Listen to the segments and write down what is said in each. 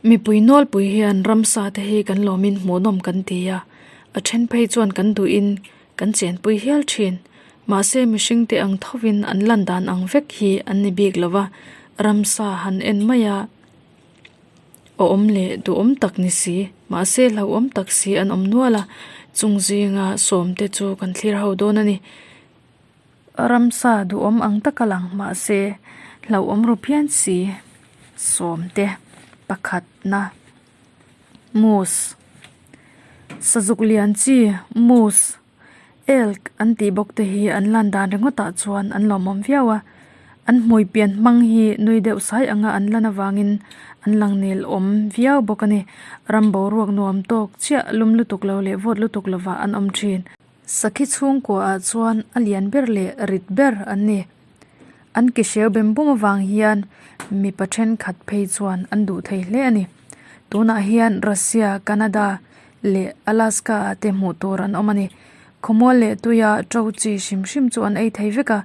Mipui nawlpui hian ramsa te hi kan lawmin hmuhnawm kan ti a, a then phei chuan kan duhin kan chenpui hial thin. Mahse mihring te ang thovin an lan dan ang vek hi an ni bik lo va, ramsa han en mai a awm leh duhawm tak ni si, mahse hlauhawm tak si an awm nual a, chung zinga sawm te chu kan thlir ho dawn a ni. Ramsa duhawm ang taka lang mahse hlauhawm ru phian si sawmte pakhatna moose sazuk lian chi moose elk an tih bawk te hi an lan dan ringawt ah chuan an lawmawm viau a an hmui pian hmang hi nui deuh sai anga an lan avangin an lang nel awm viau bawk a ni ram boruak nuam tawk chiah lum lutuk lo leh vawt lutuk lovah an awm thin. Sakhi chhungkua ah chuan a lian ber leh rit ber an ni. An ke hreu bem bum avang hian mipa thenkhat phei chuan an duh thei hle a ni. Tunah hian Russia, Canada leh Alaska ah te hmuh tur an awm a ni. Khawmual leh tuia to chi hrim hrim chu an ei thei vek a.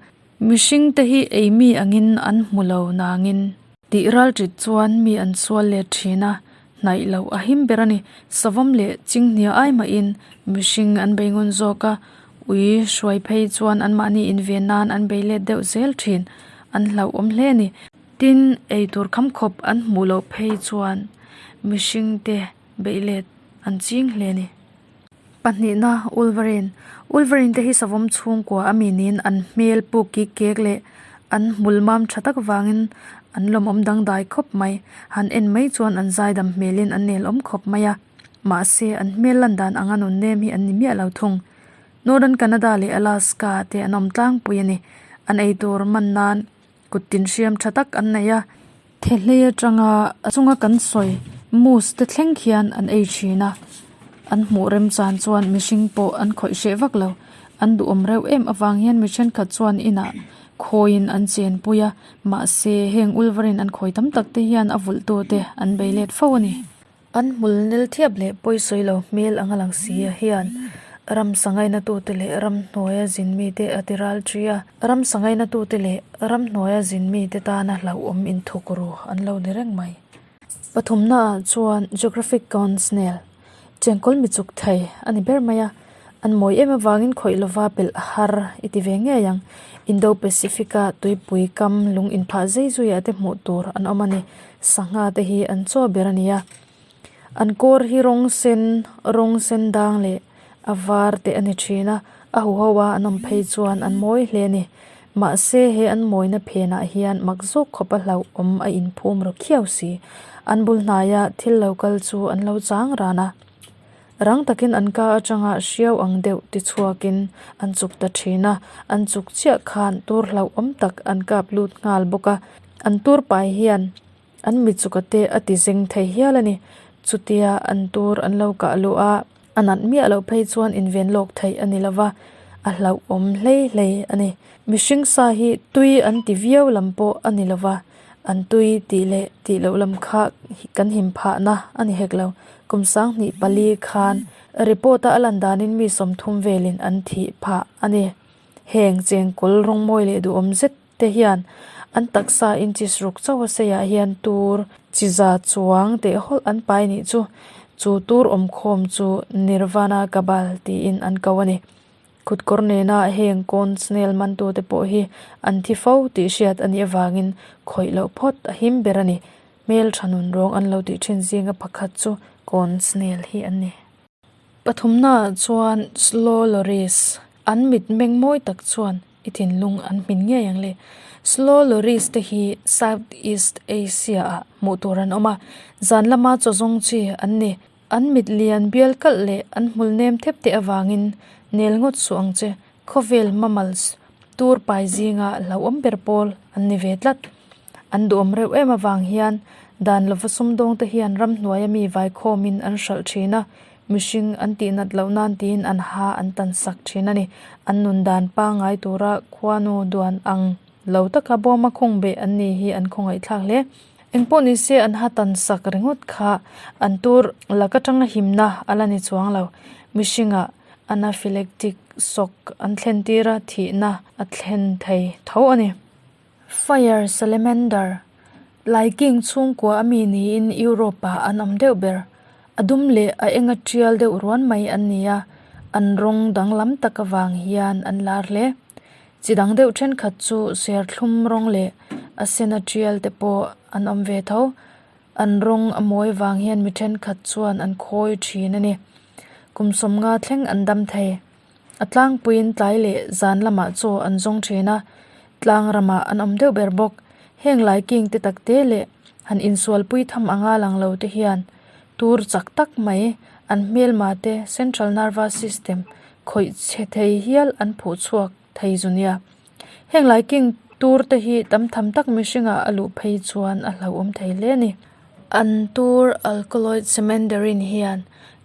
Mihring te hi ei mi angin an hmu lo nangin. Tih ral ṭit chuan mi an sual let ṭhin a, hnaih loh a him ber a ni. Savawm leh chinghnia ai mahin mihring an bei ngun zawk a, ui hruai phei chuan anmahni inven nan an bei let deuh zel ṭhin, an hlauhawm hle a ni. Tin, eitur khamkhawp an hmuh loh phei chuan mihring te beih let an ching hle a ni. Pahnihna, Wolverine. Wolverine te hi savawm chhungkua a mi niin an hmel puk kik kek leh an hmul mam tha tak vangin an lawmawm dangdai khawp mai. Han en mai chuan an zaidam hmelin an nelawm khawp mai a, mahse an hmel lan dan anga nun nem hi an ni miah lo thung. Northern Canada leh Alaska te an awm tlangpui a ni. An eitur man nan kut tin hriam tha tak an nei a. Thehlei atanga a chunga kan sawi moose te thleng khian an ei thin a, an hmuh remchan chuan mihring pawh an khawih hreh vak lo. An duhawm reuh em avang hian mi thenkhat chuan inah khawiin an chenpui a, mahse heng ulvarin an khawi tam tak te hian a vulh tu te an bei let fo a ni. An hmul nel thiap leh pawisawi lo hmel anga lang si hian ram sangaina tute leh ramhnuaia zin mite a ti ral thi a, ram sangaina tute leh ramhnuaia zin mite tana hlauhawm inthuk ru an lo ni reng mai. Pathumna ah chuan Geographic Cone Snail chengkawl mi chuk thei a ni ber mai a, an mawi em avangin khawih lova pelh har i ti ve ngei ang. Indo-Pacific a tuipui kam lung inphah zai zuiah te hmuh tur an awm a ni. Sangha te hi an chaw ber a ni a, an kawr hi rawng sen rawng sen dang leh a var te a ni thin a, a huho a an awm phei chuan an mawi hle a ni. Mahse he an mawina phenah hian mak zawk khawp a hlauhawm a inphum ru khiau si. An bul hnaia thil lo kal chu an lo chang ran a, rang takin an ka atanga hriau ang deuh ti chhuakin an chuk ta thin a, an chuk chiah khan tur hlauhawm tak an kap lut nghal bawk a. An tur pai hian an mi chuka te a ti zeng thei hial a ni. Chutia an tur an lo kah luh a, a nat miah loh phei chuan inven lawk theih a ni lova, a hlauhawm hlei hlei a ni. Mihring sa hi tui an ti viau lam pawh a ni lova, an tui tih leh tih loh lam kha kan him phahna a ni hek lo. Kum sanghnih pali khan report a a lan danin mi 30 velin an thih phah a ni. Heng chengkawl rawngmawi leh duhawm zet te hian an taksa inches ruk chauh a seiah hian tur chi za chuang teh hawlh an pai nih chu chu tur awm khawm chu Nirvana Kabal tiin an ko a ni. Khutkawr nena heng cone snail man tu te pawh hi an thi fo tih hriat a nih avangin khawih loh phawt a him ber a ni. Hmeltha nun rawng an lo tih thin zinga pakhat chu cone snail hi an ni. Pathumna ah chuan slow loris an mit meng mawi tak chuan i thinlung an hmin ngei ang le. Slow loris te hi South East Asia ah hmuh tur an awm a, zan lama chaw zawng chi an ni. An mit lian bial kalh leh an hmul nem thep te avangin nel ngawt suh ang che, khawvel mammals tur pai zinga hlauhawm ber pawl an ni ve tlat. An duhawm reuh em avang hian dan lova sumdawng te hian ramhnuaia mi vaikhawmin an hralh thin a, mihring an tihnat loh nan tiin an ha an tan sak thin a ni. An nun dan pangngai tura khuanu duan ang lo taka bawma khung beh an ni hi an khawngaihthlak hle. Engpawh ni se an ha tan sak ringawt kha an tur lak atanga himna a la ni chuang lo. Mihringah anaphylactic shock an thlen tir a, thihna a thlen thei tho a ni. Fire Salamander. Laiking chhungkua a mi niin Europe ah an awm deuh ber. A dum leh a enga tial deuh ruan mai an ni a, an rawng danglam tak avang hian an lar hle. Chi dang deuh thenkhat chu serthlum rawng leh a sena tial te pawh an awm ve tho. An rawng a mawi vang hian mi thenkhat chuan an khawi thin a ni. Kum sawmnga thleng an dam thei. A tlangpuiin tlai leh zan lamah chaw an zawng thin a, tlang ramah an awm deuh ber bawk. Heng lai king te tak te leh han insualpui tham anga lang lo te hian tur chak tak mai an hmelma te central nervous system khawih chhe thei hial an phuh chhuak thei zu nia. Heng lai king tur te hi tam tham tak mihringah a luh phei chuan a hlauhawm thei hle a ni. An tur alkaloid semendarin hian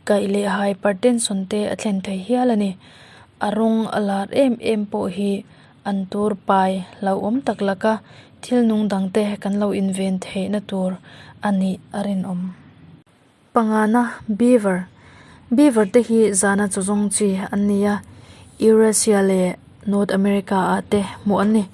kaih leh hypertension te a thlen thei hial a ni. A rawng a lar em em pawh hi an tur pai hlauhawm tak laka thil nung dang te kan lo inven theihna tur a nih a rinawm. Pangana, Beaver. Beaver te hi zana chaw zawng chi an ni a, Eurasia leh North America ah te hmuh an ni.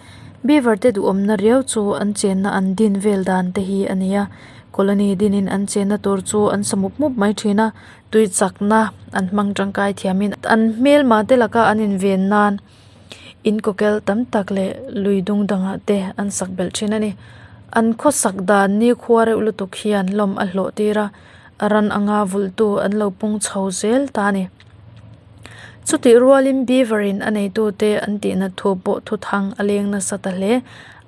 Beaver te duhawmna riau chu an chenna an din vel dan te hi a ni a, colony dinin an chenna tur chu an sa mup mup mai thin a, tui chakna an hmang tangkai thiamin an hmelma te laka an inven nan In kawkel tam tak leh lui dung dangah te an sak belh thin a ni. An khawsak dan nikhua reuh lutuk hian hlawm a hlawh tir a, a ran anga vulhtu an lo pung chho zel ta a ni. Chutih rualin beaver in a neitute an tihnat thu pawh thuthang a leng nasa ta hle.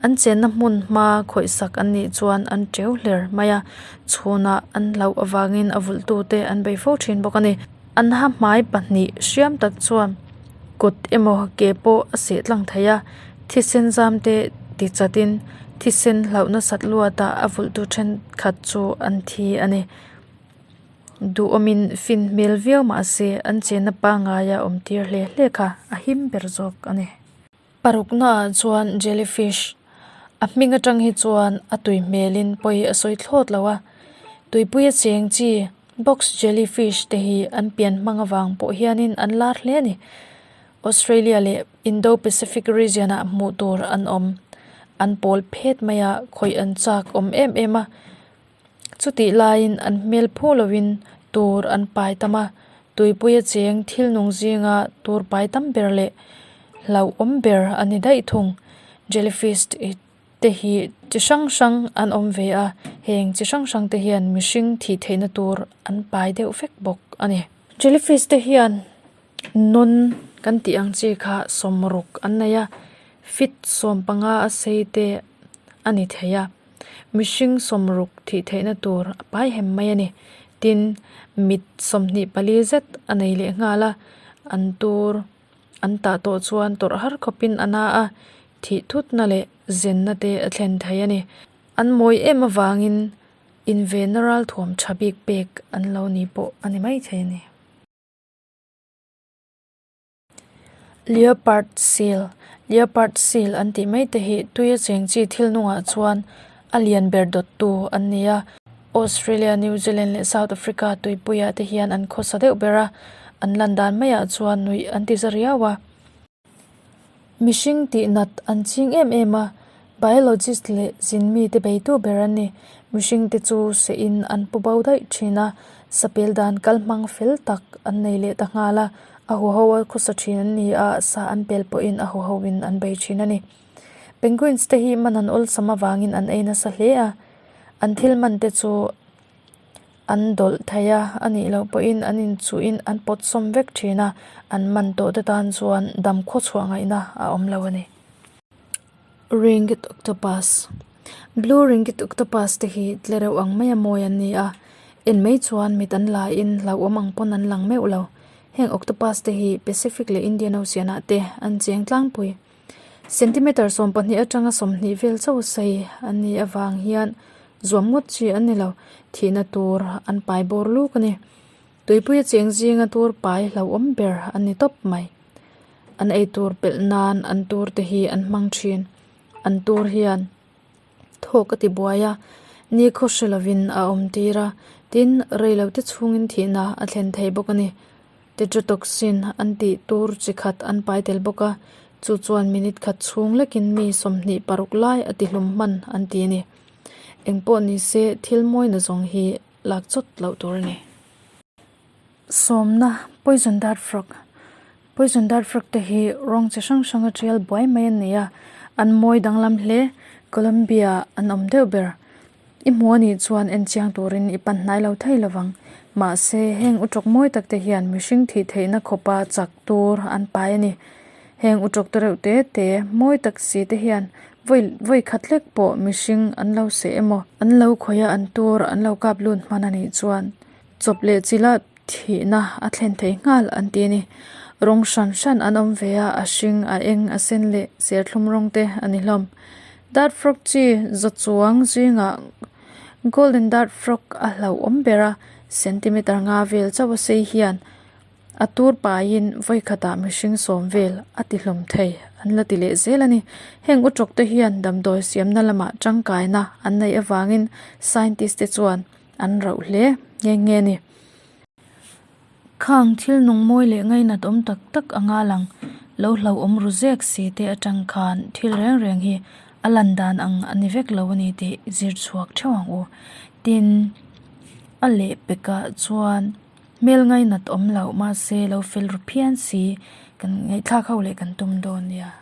An chenna hmun hma khawihsak an nih chuan an teu hler mai a, chhunah an hlauh avangin a vulhtute an bei fo thin bawk a ni. An ha hmai pahnih hriam tak chuan kut emaw ke pawh a seh tlang thei a, thisen zam te ti chat in thisen hlauh nasat luat ah a vulh tu thenkhat chu an thi a ni. Duhawmin fin hmel viau mahse an chenna pangngai a awm tir hle hle kha a him ber zawk a ni. Parukna ah chuan jellyfish a hming atang hi chuan a tui hmelin pawi a sawi thlawt lo a tuipui a cheng chi box jellyfish te hi an pian hmang avang pawh hianin an lar hle a ni Australia leh Indo Pacific region ah hmuh tur an awm an pawl phet mai a khawih an chak awm em em a. Chutih laiin an hmel phu lovin tur an pai tam a, tuipuia cheng thil nung zinga tur pai tam ber leh hlauhawm ber a ni daih thung. Jellyfish te hi chi hrang hrang an awm ve a, heng chi hrang hrang te hian mihring thih theihna tur an pai deuh vek bawk a ni. Jellyfish te hian nawn kan tih ang chi kha sawmruk an nei a, feet sawmpanga a sei te a ni thei a. Mihring sawmruk thih theihna tur a pai hem mai a ni. Tin, mit 24 zet a nei leh nghal a, an tur an tah tawh chuan tawrh har khawpin a na a, thih thutna leh zenna te a thlen thei a ni. An mawi em avangin invenna ralthuam tha bik pek an lo ni pawh a ni maithei a ni. Leopard seal leopard seal an tih mai te hi tui a cheng chi thil nungah chuan a lian ber dawt tu an ni a Australia New Zealand leh South Africa tuipuiah te hian an khawsa deuh ber a an lan dan maiah chuan nuih an ti za riau a. Mihring tih nat an ching em em a, biologist leh zin mite beitu ber an ni. Mihring te chu seh in an pu bo daih thin a, sapel dan kal hmang fel tak an nei leh ta nghal a, a huho a khawsa thin an ni a, sa an pel pawhin a huho in an bei thin a ni. Penguins te hi man an awlsam avangin an ei nasa hle a, an thil man te chu An dawlh thei a, a nih loh pawhin an inchuhin an pawt sawm vek thin a, an man tawh te tan chuan dam khaw chhuah ngaihna a awm lo a ni. Ringed octopus Blue ringed octopus te hi tle reuh ang maia mawi an ni a, en mai chuan mit an la in hlauhawm ang pawn an lang meuh lo. Heng octopus te hi Pacific leh Indian Ocean ah te an cheng tlangpui. Centimeter 12 atanga 20 vel chauh sei an nih avang hian zuam ngawt chi an ni lo. Thihna tur an pai bawr luk a ni. Tuipuia cheng zinga tur pai hlauhawm ber an ni tawp mai. An ei tur pelh nan an tur te hi an hmang thin. An tur hian thawk a ti buai a, nikhaw hre lovin a awm tir a, tin reilote chhungin thihna a thlen thei bawk a ni. Tetrodotoxin an tih tur chi khat an pai tel bawk a, chu chuan minute khat chhung lekin mi 26 lai a tihlum hman an ti a ni. Engpawh nise thil mawina zawng hi lak chawt loh tur a ni. Sawmna, Poison dart frog Poison dart frog te hi rawng chi hrang hrang a tial buai mai an nei a, an mawi danglam hle. Colombia an awm deuh ber. I hmu a nih chuan en chiang turin i pan hnai lo thei lovang. Mahse, heng utawk mawi tak te hian mihring thih theihna khawpa chak tur an pai a ni. Heng utawk te reuh te te mawi tak si te hian vawi vawi khat hlek pawh mihring an lo seh emaw, an lo khawih a an tur an lo kap lut hman a nih chuan chawp leh chila thihna a thlen thei nghal an ti a ni. Rawng hran hran an awm ve a, a hring, a eng, a sen leh serthlum rawng te a ni hlawm. Dart frog chi za chuang zingah golden dart frog a hlauhawm ber a, centimeter nga vel chauh a sei hian a tur paiin vawi khatah mihring sawm vel a ti hlawm thei an la ti leh zel a ni. Heng utawk te hian damdawi siamna lamah tangkaina an neih avangin scientist te chuan an rauh hle nghe nghe a ni. Khang thil nung mawi leh ngainat awm tak tak anga lang lo hlauhawm ru zek si te atang khan thil reng reng hi a lan dan ang a ni vek lo a ni tih zir chhuak theuh ang u. Tin, a leh pekah chuan hmel ngainat awm loh mahse lo fel ru phian si kan ngaihthlak ho leh kan tum dawn nia.